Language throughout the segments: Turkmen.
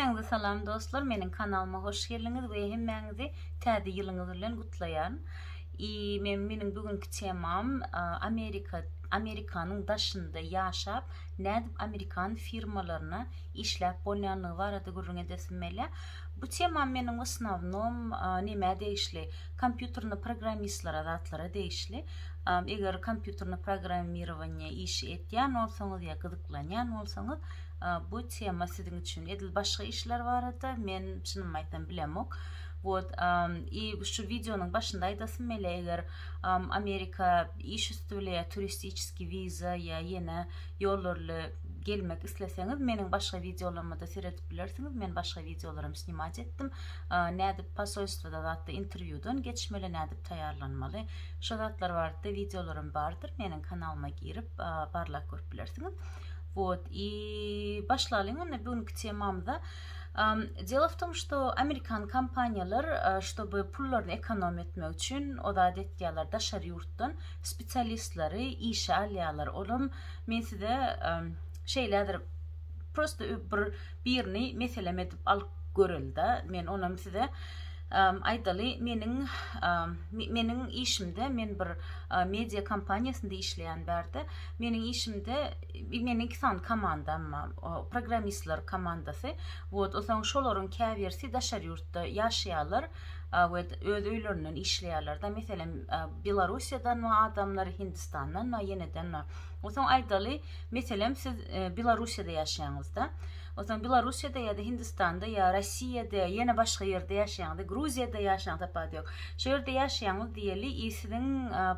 Hemmäňize salam dostlar, meniň kanalyma hoş geldiňiz we hemmäňizi täze ýylyňyz bilen gutlaýan. I men meniň bugünki temam Amerika Amerikanyň daşynda ýaşap, nädip amerikan firmalaryna işläp bolýanlygy barada gürrüň edesim gelýär. Bu temam meniň w osnownom nemä degişli, kompýuterni programmistlere zatlara degişli. Eger kompýuterni programmirowaniýe işi etýän bolsaňyz ýa gyzyklanýan bolsaňyz, bu tema siziň üçin. Edil başga işler barada men çynymy aýtsam bilemok. Wot, i şu wideonyň başynda aýdasym gelýär, eger Amerika iş üsti bile ýa turistiçeskiý wiza ýa ýene ýollar ile gelmek isleseňiz, meniň başga wideolaryma-da seredip bilersiňiz. Men başga wideolaram snimat etdim. Nädip posolstwoda zatda interwýudan geçmeli, nädip taýýarlanmaly. Şo zatlar barada wideolarym bardyr. Meniň kanalyma girip barlap görüp bilersiňiz. Wot, i başlalyň onda bugünki temamyza. Delo w tom, što amerikan kompaniýalar, ştoby pullaryny ekonom etmek üçin o zat etýärler, daşary ýurtdan spesialistleri işe alýarlar. Olam men size şeýledir, prosto bir birini meselem edip alyp göreli-de, men onam size aýdaly, meniň meniň işimde men bir media kompaniýasynda işleýän bärde. Meniň işimde meniň iki sany komandam bar. Programmistler komandasy. Wot, onsoň şolaryň käbirsi daşary ýurtda ýaşaýarlar we öz öýlerinden işleýärler-de. Meselem, Belarussiýadan bar adamlar, Hindistandan bar, ýeneden bar. Onsoň aýdaly, meselem, siz Belarussiýada ýaşaýaňyzda. Onsoň Belarussiýada ýa-da Hindistanda ýa Rossiýada ýene başga ýerde ýaşaýaňyzda, Gruziýada ýaşaýaňyz tapawudy ýok. Şo ýerde ýaşaýaňyz diýeli i siziň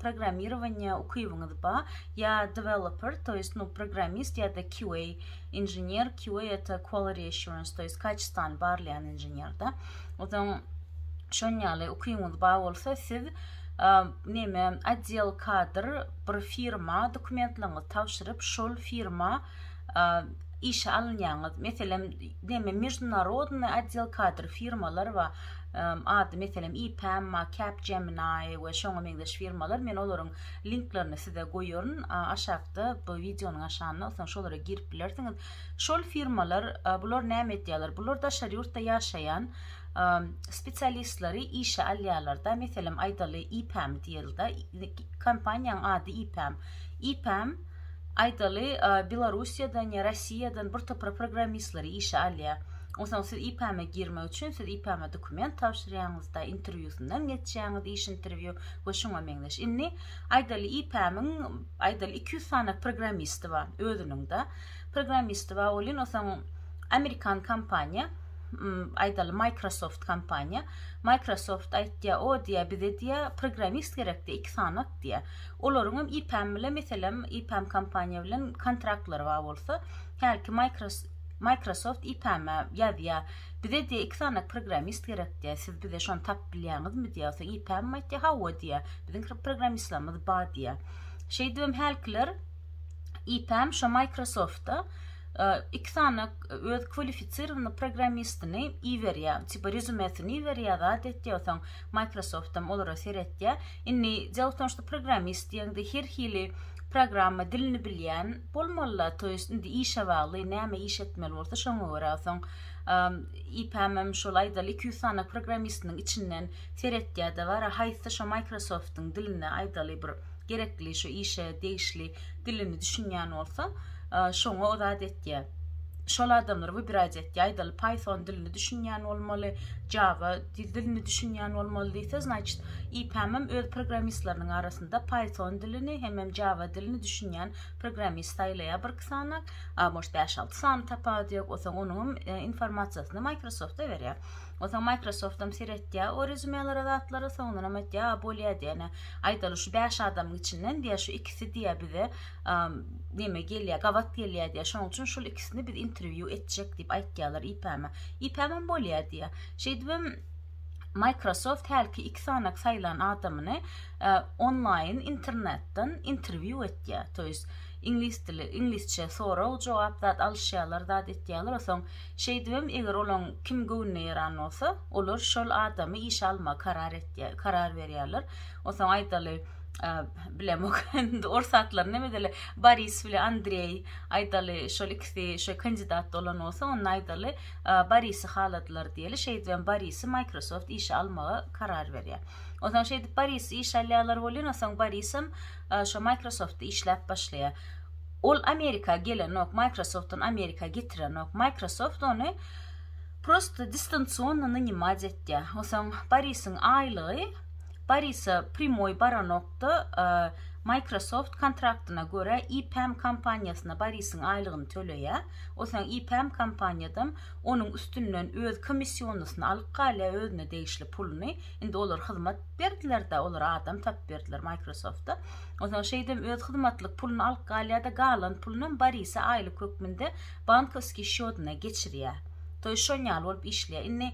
programmirowaniýa ukybyňyz bar ýa developer, to ýest nu programmist ýa-da QA inžener, QA это quality assurance, to ýest kaçestwany barlaýan inžener-da. Onsoň şon ýaly ukybyňyz bar bolsa siz neme otdel kadr bir firma dokumentleňizi tabşyryp şol firma işe alynýaňyz. Meselem, neme meždunarodnyý otdel kadr firmalar bar. Ady meselem EPAM bar, Capgemini we şoňa meňzeş firmalar. Men olaryň linklerini size goýaryn aşakda bu wideonyň aşagynda. Onsoň şolara girip bilersiňiz. Şol firmalar bular näme edýärler? Bular daşary ýurtda ýaşaýan spesialistleri işe alýarlar-da. Meselem, aýdaly EPAM diýeli-de. Kompaniýanyň ady EPAM. EPAM Aýdaly, Belarussiýadan ýa Rossiýadan bir topar programmistleri işe alýar. Onsoň siz IPM-e girmek üçin siz IPM-e dokument tabşyrýaňyzda, interwýusyndan geçýäňiz, iş interwýu we şuňa meňzeş. Indi aýdaly IPM-iň aýdaly 200 sany programmisti bar özüniň-de. Programmisti bar welin, onsoň amerikan kompaniýa aýdaly Microsoft kompaniýa. Microsoft aýtýar, o diýýär, bize diýýär, programmist gerek diýýär, iki sanak diýýär. Olaryňam EPAM bilen, meselem, EPAM kompaniýa bilen kontraktlary bar bolsa, hälki Microsoft EPAM-a ýazýar, bize diýýär, iki sany programmist gerek diýýär, siz bize şony tapyp bilýäňizmi diýýär. Onsoň EPAM aýtýar, hawa diýýär, biziň programmistlerimiz bar diýýär. Şeýdibem hälkiler EPAM şo Microsoft-a iki sany öz kwalifisirowanyý programmistini iberýär, tipa rezümesini iberýär, zat etýär, onsoň Microsoft-am olara seretýär. Indi дело в том, что programmist diýeňde her hili programma dilini bilýän bolmalyda, to ýest indi işe bagly, näme iş etmeli bolsa şoňa görä soň IPM-em şol aýdaly 200 sany programmistiniň içinden seretýär-de bara haýsy şo Microsoft-yň diline aýdaly bir gerekli şo işe degişli dilini düşünýän bolsa, şoňa o zat etýär. Şol adamlary wybirать etýär. Aýdaly Python dilini düşünýän bolmaly, Java dilini düşünýän bolmaly diýse, значит, EPAM-em öz programmistleriniň arasynda Python dilini hemem Java dilini düşünýän programmist saýlaýar birki sany, a может bäş-alty sany tapawudy ýok. Onsoň onuňam informasiýasyny Microsoft-a berýär. Onsoň Microsoft-am seretýär o rezýumelere zatlara, soňundanam aýtýar, a bolýar diýýär. Aýdaly şu bäş adamyň içinden diýýär, şu ikisi diýýär bize neme gelýär, gabat gelýär diýýär. Şonuň üçin şul ikisini biz interwýu etjek diýip aýtýarlar IPM-e. IPM-em bolýar diýýär. Şeýdibem Microsoft hälki iki sanak saýlan adamyny onlaýn internetden interwýu etýär. To ýest iňlis dili, iňlisçe sorag, jogap zat alyşýarlar, zat etýärler. Onsoň şeýdibem eger olaň kim göwnüne ýaran bolsa, olar şol adamy işe almagy karar etýär, karar berýärler. Onsoň aýdaly. Bilemok indi ors atlaryny neme edeli. Boris bile Andreý aýdaly şol ikisi şo kandidat bolan bolsa onda aýdaly Borisi haladylar diýeli. Şeýdibem Borisi Microsoft işe almaga karar berýär. Onsoň şeýdip Borisi işe alýarlar welin onsoň Borisem şo Microsoftda işläp başlaýar. Ol Amerika gelenok, Microsoft ony Amerika getirenok. Microsoft ony prosto distansionno nanimat etýär. Onsoň Borisiň aýlygy Borise primoý baranokda Microsoft kontraktyna görä EPAM kompaniýasyna Borisiň aýlygyny töleýär. Onsoň EPAM kompaniýadam onuň üstünden öz komissionnysyny alyp galýar, özüne degişli puluny. Indi olar hyzmat berdiler-de, olara adam tapyp berdiler Microsoft-da. Onsoň şeýdem öz hyzmatlyk puluny alyp galýar-da, galan pulunam Borise aýlyk hökmünde bankowskiý şýodyna geçirýär. To ýest şon ýaly bolup işleýär. Indi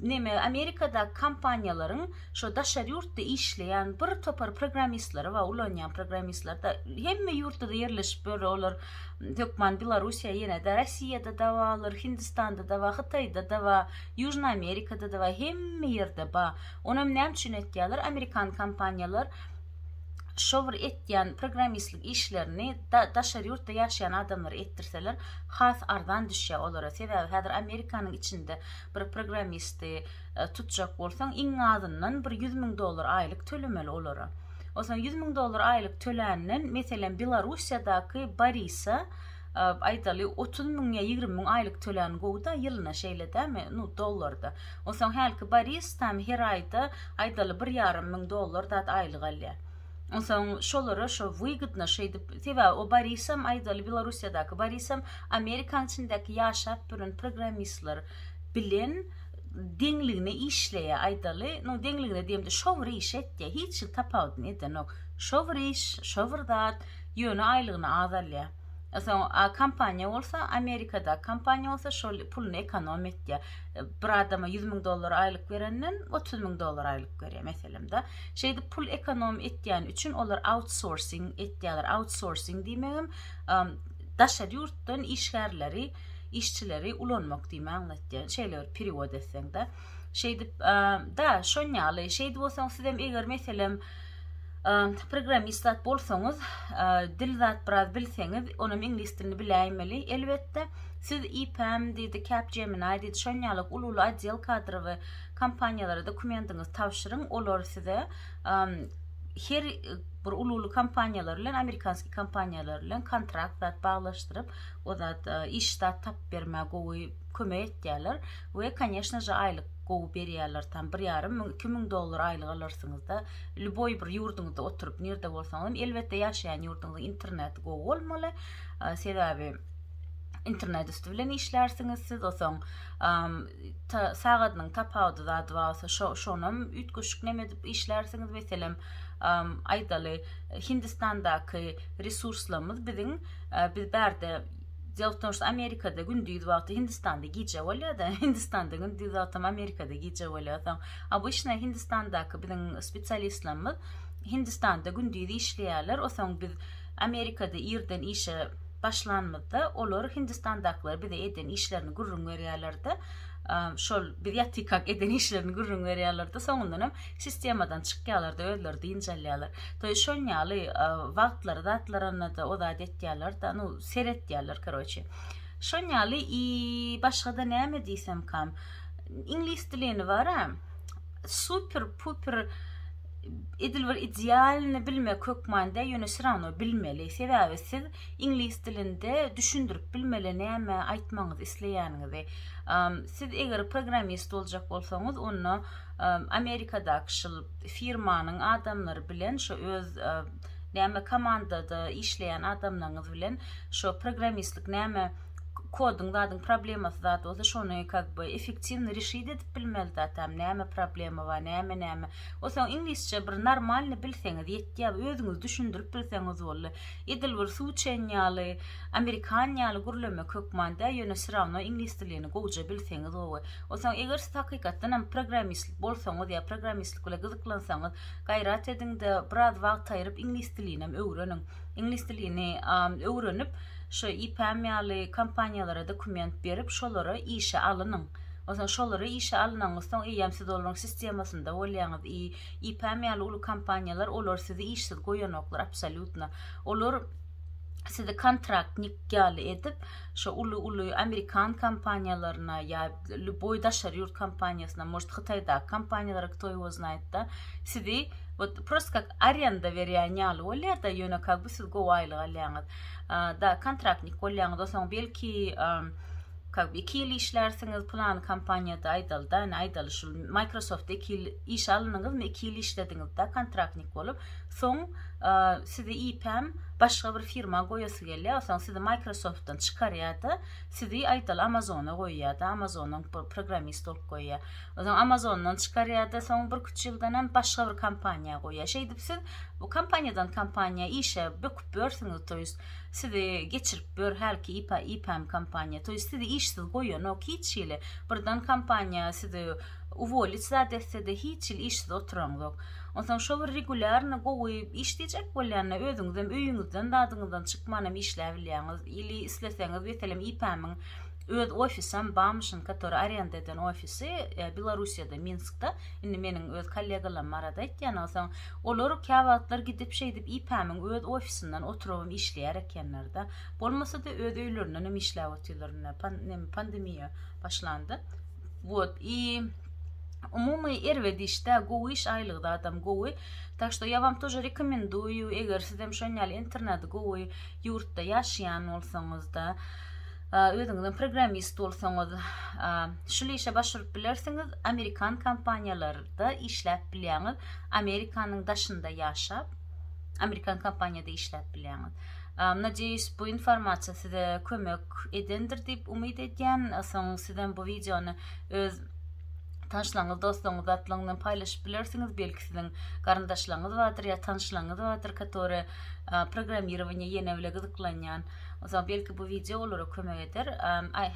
neme Amerikadaky kompaniýalaryň şo daşary ýurtda işleýän bir topar programmistleri bar, ulanýan programmistler-de hemme ýurtda-da ýerleşip ýör olar hökman Belarussiýa ýene-de Rossiýada-da bar olar, Hindistanda-da bar, Hytaýda-da bar, Ýužnyý Amerikada-da bar, hemme ýerde bar. Onam näme üçin etýärler? Amerikan kompaniýalar şo bir etýän programmistlik işlerini daşary ýurtda ýaşaýan adamlara etdirseler has arzan düşýär olara. Sebäbi häzir Amerikanyň içinde bir programmisti tutjak bolsaň iň azyndan bir 100 müň dollar aýlyk tölemeli olara. Onsoň 100 müň dollar aýlyk töländen meselem Belarussiýadaky Borisa aýdaly 30 müň ýa 20 müň aýlyk tölän gowy-da ýylyna şeýle dämi? Nu dollarda. Onsoň hälki Boris tam her aýda aýdaly bir ýarym müň dollar zat aýlyk alýar. Onsoň şolara şo wygodno şeýdip sebäbi o Borisam aýdaly Belarussiýadaky Borisam Amerikanyň içindäki ýaşap ýören programmistler bilen deňligine işleýär aýdaly nu deňligine diýemde şo bir iş etýär hiç hili tapawudyny edenok. Şo bir iş, şo bir zat ýöne aýlygyny az alýar. Soň a kompaniýa bolsa Amerikada kompaniýa bolsa şol puluny ekonom etýär. Bir adama 100 müň dollar aýlyk berenden 30 müň dollar aýlyk berýär meselem da. Şeýdip pul ekonom etýän üçin olar outsourcing etýärler. Outsourcing diýmegem daşary ýurtdan işgärleri, işçileri ulanmak diýme aňlatýar. Şeýle bir perewod etseň de. Şeýdip da şon ýaly şeýdip bolsaň sizem eger meselem Programmist zat bolsaňyz, dil zat biraz bilseňiz, onam iňlis dilini biläýmeli. Elbetde, siz EPAM diýdi, Capgemini diýdi, şon ýaly uly-uly otdel kadrowy kompaniýalara dokumendiňizi tabşyryň, olar size her bir uly-uly kompaniýalar bilen, amerikanskiý kompaniýalar bilen kontrakt zat baglaşdyryp, o zat iş zat tapyp bermäge gowy kömek etýärler we, koneşno že, aýlyk gowy berýärler tam bir ýarym müň 2000 dollar aýlyk alarsyňyzda lýuboý bir ýurduňyzda oturyp nirde bolsaňyzam elbetde ýaşaýan ýurduňyzyň interneti gowy bolmaly sebäbi internet üsti bilen işlärsiňiz siz osaň sagadynyň tapawudy zady bar bolsa şo şonam üýtgeşik neme edip işlärsiňiz meselem aýdaly Hindistandaky resurslarymyz biziň biz bärde Дело в том, что Amerikada gündiz wagty Hindistanda gije bolýar-da. Hindistanda gündiz wagtam Amerikada gije bolýar. Soň obычно Hindistandaky biziň spesialistlerimiz Hindistanda gündiz işleýärler. Osoň biz Amerikada irden işe başlanymyzda olar Hindistandakylar bize eden işlerini gürrüň berýärler-de. Şol biz ýatykak eden işlerini gürrüň berýärler-de, soňundan hem sistemadan çykýarlar-da, özleri dynç alýarlar. To ýest şon ýaly wagtlary zatlaryna-da o zat etýärler-de, nu seretýärler, karoçe. Şon ýaly i başga-da näme diýsemkam, iňlis dilini bar-a, super puper edil bir idealny bilmek hökman däl, ýöne все равно bilmeli. Sebäbi siz iňlis dilinde düşündirip bilmeli näme aýtmagyňyzy isleýäniňizi. Siz eger programmist boljak bolsaňyz, onda Amerikadaky şul firmanyň adamlary bilen şo öz näme komandada işleýän adamlaryňyz bilen şo programmistlik näme koduň zadyň problemasy zat bolsa şony kak by effektiwny reşit edip bilmeli zatam näme problema bar näme näme Onsoň iňlisçe bir normalny bilseňiz ýetýär, özüňizi düşündirip bilseňiz boldy. Edil bir suw içen ýaly, amerikan ýaly gürlemek hökman däl, ýöne все равно iňlis dilini gowuja bilseňiz gowy. Onsoň eger siz hakykatdan hem programmistlik bolsaňyz ýa programmistlik bilen gyzyklansaňyz, gaýrat ediň-de, biraz wagt aýryp iňlis dilinem öwreniň. Iňlis dilini öwrenip, şu EPAM ýaly kompaniýalara dokument berip, şolara işe alynyň. Onsoň şolara işe alnaňyz soň eýýäm siz olaryň sistemasynda bolýaňyz i EPAM ýaly uly kompaniýalar olar sizi işsiz goýanoklar absolýutno. Olar sizi kontraktnik ýaly edip şo uly uly amerikan kompaniýalaryna ýa lýuboý daşary ýurt kompaniýasyna может hytaýdaky kompaniýalara kto ýo znaýt da sizi wot prosto kak arenda berýän ýaly bolýar-da ýöne kak by siz gowy aýlyk alýaňyz. Da kontraktnik bolýaňyz onsoň belki Kak 2 ýyl işlärsiňiz pylany kompaniýada aýdalyda ine aýdaly şul Microsoftda 2 ýyl işe alyndyňyzmy 2 ýyl işlediňizda kontraktnik bolup soň sizi EPAM başga bir firma goýasy gelýär soň sizi Microsoftdan çykarýarda sizi aýdaly Amazona goýýarda Amazonyň programmist bolup goýýar soň Amazondan çykarýarda soň bir üç ýyldan hem başga bir kompaniýa goýýar şeýdip siz bu kompaniýadan kompaniýa işe böküp ýörsüňiz to ýest sizi geçirip ýör hälki ipa ipam kompaniýa to ýest sizi işsiz goýanok hiç hili birden kompaniýa sizi uwolit zat etsede hiç hili işsiz oturaňzok onsoň şo bir regulýarny gowy iş diýjek bolýanda özüňizem öýüňizden zadyňyzdan çykmanam işläbilýäňiz ili isleseňiz meselem ipamyň öz ofisem bamyşyn katory arenda eden ofisi Belarussiýada Minskda indi meniň öz kollegalarym barada aýtýan onsoň Olar käwagtlar gidip şeýdip IPM-iň öz ofisinden oturybam işleýär ekenler-de. Bolmasa-da öz öýlerindenem işläp otyrlar indi neme pandemiýa başlanda. Wot i umumy erbet iş-dä, gowy iş aýlygy zadam gowy. Tak şto ýa wam тоже rekomenduýu eger sizem şon ýaly interneti gowy ýurtda ýaşaýan bolsaňyzda. Özüňizem programmist bolsaňyz, şul işe baş urup bilersiňiz. Amerikan kompaniýalarda işläp bilýäňiz. Amerikanyň daşynda ýaşap, amerikan kompaniýada işläp bilýäňiz. Nadeyus bu informasiýa size kömek edendir diýip umyt edýän. Soň sizem bu wideony öz tanyşlaryňyz, dostlaryňyz zatlaryň bilen paýlaşyp bilersiňiz. Belki siziň garyndaşlaryňyz bardyr ýa tanyşlaryňyz bardyr, которые programmirowaniýe ýene bile gyzyklanýan. Onsoň belki bu wideo olara kömek eder.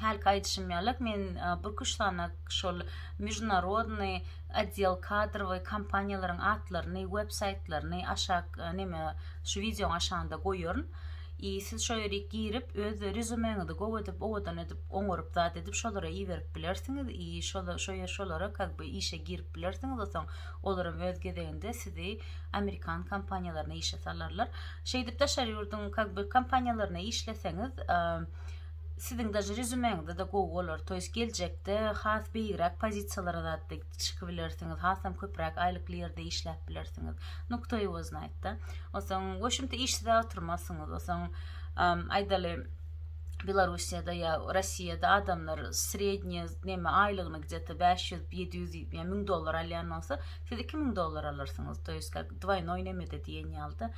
Hälki aýdyşym ýaly, men birküç sany şol mejdunarodnyý otdel kadrowy kompaniýalaryň atlaryny, web saýtlaryny aşak neme şu wideoň aşagynda goýaryn. I siz şo ýerik girip öz rezýumeňizi gowy edip, owadan edip, oňaryp zat edip şolara iberip bilersiňiz. I şo şo ýer şolara kak by işe girip bilersiňiz. Onsoň olaram öz gezeginde sizi amerikan kompaniýalaryna işe salarlar. Şeýdip daşary ýurduň kak by kompaniýalarynda işleseňiz, siziň daže rezýumeňizde-de gowy bolar. To ýest geljekde has beýigräk pozisiýalara zatda çykyp bilersiňiz, hasam köpräk aýlykly ýerde işläp bilersiňiz. Nu kto ýego znaýt da. Onsoň woşimte işsiz-ä oturmazsyňyz. Onsoň aýdaly Belarussiýada ýa Rossiýada adamlar srednýe neme aýlygyny gde-to 500, 700 ýa 1000 dollar alýan bolsa, Siz 2000 dollar alarsyňyz, to ýest kak dwaýnoý nemede diýen ýalyda.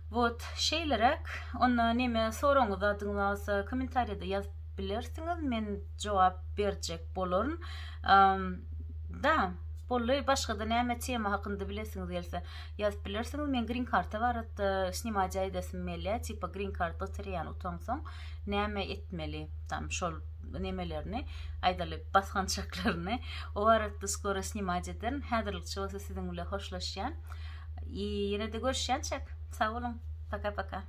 Wot, şeýleräk. Onda neme soragyňyz zadyňyz bolsa kommentariýada ýazyp bilersiňiz. Men jogap berjek bolaryn. Da, boldy. Başga-da näme tema hakynda bilesiňiz gelse ýazyp bilersiňiz. Men green karta barada snimaýa edesim gelýär. Tipa green kart lotereýany utansoň näme etmeli? Tam şol nemelerini, aýdaly, basgançaklaryny o baratda skoro snimat ederin. Häzirlikçe bolsa siziň bilen hoşlaşýan. Ýene-de görüşýänçäk. Sag boluň. Paka-paka.